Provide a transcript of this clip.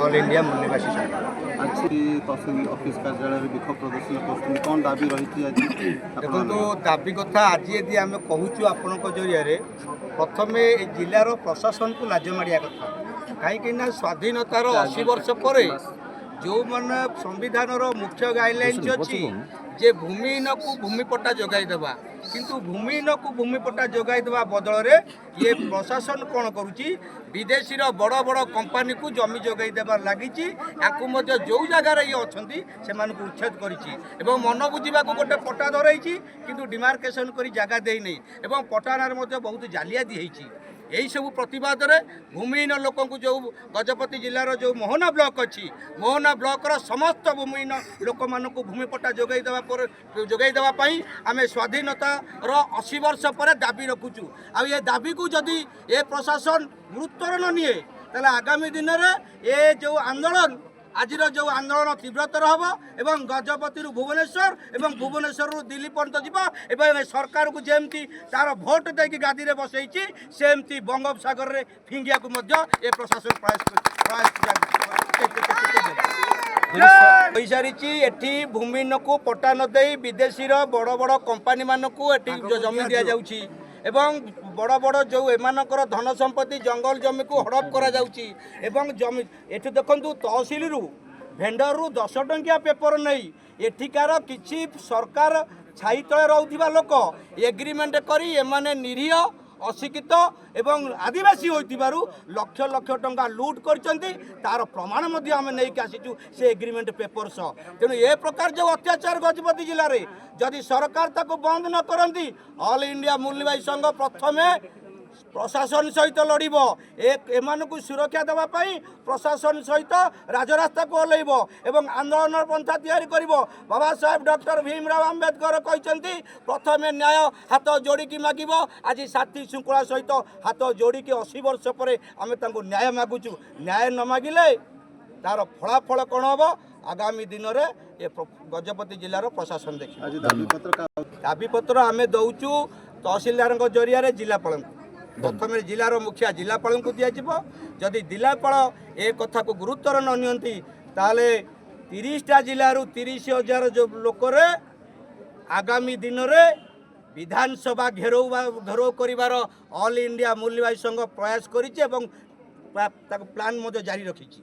All India ମୂଳନିବାସୀ ସଂଘ। ଆଜି ତହସିଲ office କାର୍ଯ୍ୟାଳୟରେ ବିକ୍ଷୋଭ ପ୍ରଦର୍ଶନ କରୁଛନ୍ତି, କ'ଣ ଦାବି ରହିଛି ଆଜି? ଦେଖନ୍ତୁ, ଦାବି କଥା ଆଜି ଯଦି ଆମେ କହୁଛୁ ଆପଣଙ୍କ ଜରିଆରେ, ପ୍ରଥମେ ଏ ଜିଲ୍ଲାର ପ୍ରଶାସନକୁ ଲାଜ ମାଡ଼ିବା କଥା। କାହିଁକି ନା ସ୍ୱାଧୀନତାର 80 ବର୍ଷ ପରେ ଯେଉଁମାନେ ସମ୍ବିଧାନର ମୁଖ୍ୟ ଗାଇଡ଼ଲାଇନ୍ସ ଅଛି ଯେ ଭୂମିହୀନକୁ ଭୂମି ପଟ୍ଟା ଯୋଗାଇ ଦେବା, କିନ୍ତୁ ଭୂମିହୀନକୁ ଭୂମି ପଟ୍ଟା ଯୋଗାଇ ଦେବା ବଦଳରେ ଇଏ ପ୍ରଶାସନ କ'ଣ କରୁଛି? ବିଦେଶୀର ବଡ଼ ବଡ଼ କମ୍ପାନୀକୁ ଜମି ଯୋଗାଇ ଦେବାରେ ଲାଗିଛି। ୟାକୁ ମଧ୍ୟ ଯେଉଁ ଜାଗାରେ ଇଏ ଅଛନ୍ତି, ସେମାନଙ୍କୁ ଉଚ୍ଛେଦ କରିଛି ଏବଂ ମନ ବୁଝିବାକୁ ଗୋଟେ ପଟ୍ଟା ଧରାଇଛି, କିନ୍ତୁ ଡିମାର୍କେସନ୍ କରି ଜାଗା ଦେଇନି ଏବଂ ପଟ୍ଟା ନାଁରେ ମଧ୍ୟ ବହୁତ ଜାଲିଆତି ହେଇଛି। ଏହିସବୁ ପ୍ରତିବାଦରେ ଭୂମିହୀନ ଲୋକଙ୍କୁ ଯେଉଁ ଗଜପତି ଜିଲ୍ଲାର ଯେଉଁ ମୋହନା ବ୍ଲକ ଅଛି, ମୋହନା ବ୍ଲକର ସମସ୍ତ ଭୂମିହୀନ ଲୋକମାନଙ୍କୁ ଭୂମି ପଟ୍ଟା ଯୋଗାଇ ଦେବା ପରେ ଯୋଗାଇ ଦେବା ପାଇଁ ଆମେ ସ୍ୱାଧୀନତାର 80 ବର୍ଷ ପରେ ଦାବି ରଖୁଛୁ। ଆଉ ଏ ଦାବିକୁ ଯଦି ଏ ପ୍ରଶାସନ ଗୁରୁତ୍ୱର ନ ନିଏ, ତାହେଲେ ଆଗାମୀ ଦିନରେ ଏ ଯେଉଁ ଆନ୍ଦୋଳନ, ଆଜିର ଯେଉଁ ଆନ୍ଦୋଳନ ତୀବ୍ରତର ହେବ ଏବଂ ଗଜପତିରୁ ଭୁବନେଶ୍ୱର ଏବଂ ଭୁବନେଶ୍ୱରରୁ ଦିଲ୍ଲୀ ପର୍ଯ୍ୟନ୍ତ ଯିବ ଏବଂ ଏ ସରକାରକୁ ଯେମିତି ତାର ଭୋଟ ଦେଇକି ଗାଦିରେ ବସେଇଛି, ସେମିତି ବଙ୍ଗୋପସାଗରରେ ଫିଙ୍ଗିବାକୁ ମଧ୍ୟ ଏ ପ୍ରଶାସନ ପ୍ରୟାସ ପ୍ରୟାସ ହୋଇସାରିଛି। ଏଠି ଭୂମିହୀନକୁ ପଟ୍ଟା ନ ଦେଇ ବିଦେଶୀର ବଡ଼ ବଡ଼ କମ୍ପାନୀମାନଙ୍କୁ ଏଠି ଜମି ଦିଆଯାଉଛି ଏବଂ ବଡ଼ ବଡ଼ ଯେଉଁ ଏମାନଙ୍କର ଧନ ସମ୍ପତ୍ତି, ଜଙ୍ଗଲ ଜମିକୁ ହଡ଼ପ କରାଯାଉଛି। ଏବଂ ଜମି ଏଠି ଦେଖନ୍ତୁ, ତହସିଲରୁ ଭେଣ୍ଡରରୁ 10 ଟଙ୍କିଆ ପେପର ନେଇ ଏଠିକାର କିଛି ସରକାର ଛାଇ ତଳେ ରହୁଥିବା ଲୋକ ଏଗ୍ରିମେଣ୍ଟ କରି, ଏମାନେ ନିରୀହ, ଅଶିକ୍ଷିତ ଏବଂ ଆଦିବାସୀ ହୋଇଥିବାରୁ ଲକ୍ଷ ଲକ୍ଷ ଟଙ୍କା ଲୁଟ୍ କରିଛନ୍ତି। ତାର ପ୍ରମାଣ ମଧ୍ୟ ଆମେ ନେଇକି ଆସିଛୁ ସେ ଏଗ୍ରିମେଣ୍ଟ ପେପର ସହ। ତେଣୁ ଏ ପ୍ରକାର ଯେଉଁ ଅତ୍ୟାଚାର ଗଜପତି ଜିଲ୍ଲାରେ, ଯଦି ସରକାର ତାକୁ ବନ୍ଦ ନ କରନ୍ତି, ଅଲ୍ ଇଣ୍ଡିଆ ମୂଳନିବାସୀ ସଂଘ ପ୍ରଥମେ ପ୍ରଶାସନ ସହିତ ଲଢ଼ିବ। ଏମାନଙ୍କୁ ସୁରକ୍ଷା ଦେବା ପାଇଁ ପ୍ରଶାସନ ସହିତ ରାଜରାସ୍ତାକୁ ଓହ୍ଲାଇବ ଏବଂ ଆନ୍ଦୋଳନର ପନ୍ଥା ତିଆରି କରିବ। ବାବା ସାହେବ ଡକ୍ଟର ଭୀମରାव ଆମ୍ବେଦକର କହିଛନ୍ତି, ପ୍ରଥମେ ନ୍ୟାୟ ହାତ ଯୋଡ଼ିକି ମାଗିବ। ଆଜି ଶାନ୍ତି ଶୃଙ୍ଖଳା ସହିତ ହାତ ଯୋଡ଼ିକି 80 ବର୍ଷ ପରେ ଆମେ ତାଙ୍କୁ ନ୍ୟାୟ ମାଗୁଛୁ। ନ୍ୟାୟ ନ ମାଗିଲେ ତାର ଫଳାଫଳ କ'ଣ ହେବ, ଆଗାମୀ ଦିନରେ ଏ ଗଜପତି ଜିଲ୍ଲାର ପ୍ରଶାସନ ଦେଖିବ। ଆଜି ଦାବିପତ୍ର ଦାବିପତ୍ର ଆମେ ଦେଉଛୁ ତହସିଲଦାରଙ୍କ ଜରିଆରେ ଜିଲ୍ଲାପାଳଙ୍କୁ। ପ୍ରଥମେ ଜିଲ୍ଲାର ମୁଖିଆ ଜିଲ୍ଲାପାଳଙ୍କୁ ଦିଆଯିବ। ଯଦି ଜିଲ୍ଲାପାଳ ଏ କଥାକୁ ଗୁରୁତ୍ୱର ନ ନିଅନ୍ତି, ତାହେଲେ 30ଟା ଜିଲ୍ଲାରୁ 30,000 ଯେଉଁ ଲୋକରେ ଆଗାମୀ ଦିନରେ ବିଧାନସଭା ଘେରାଉ ବା ଘେରାଉ କରିବାର ଅଲ୍ ଇଣ୍ଡିଆ ମୂଳନିବାସୀ ସଂଘ ପ୍ରୟାସ କରିଛି ଏବଂ ତାକୁ ପ୍ଲାନ୍ ମଧ୍ୟ ଜାରି ରଖିଛି।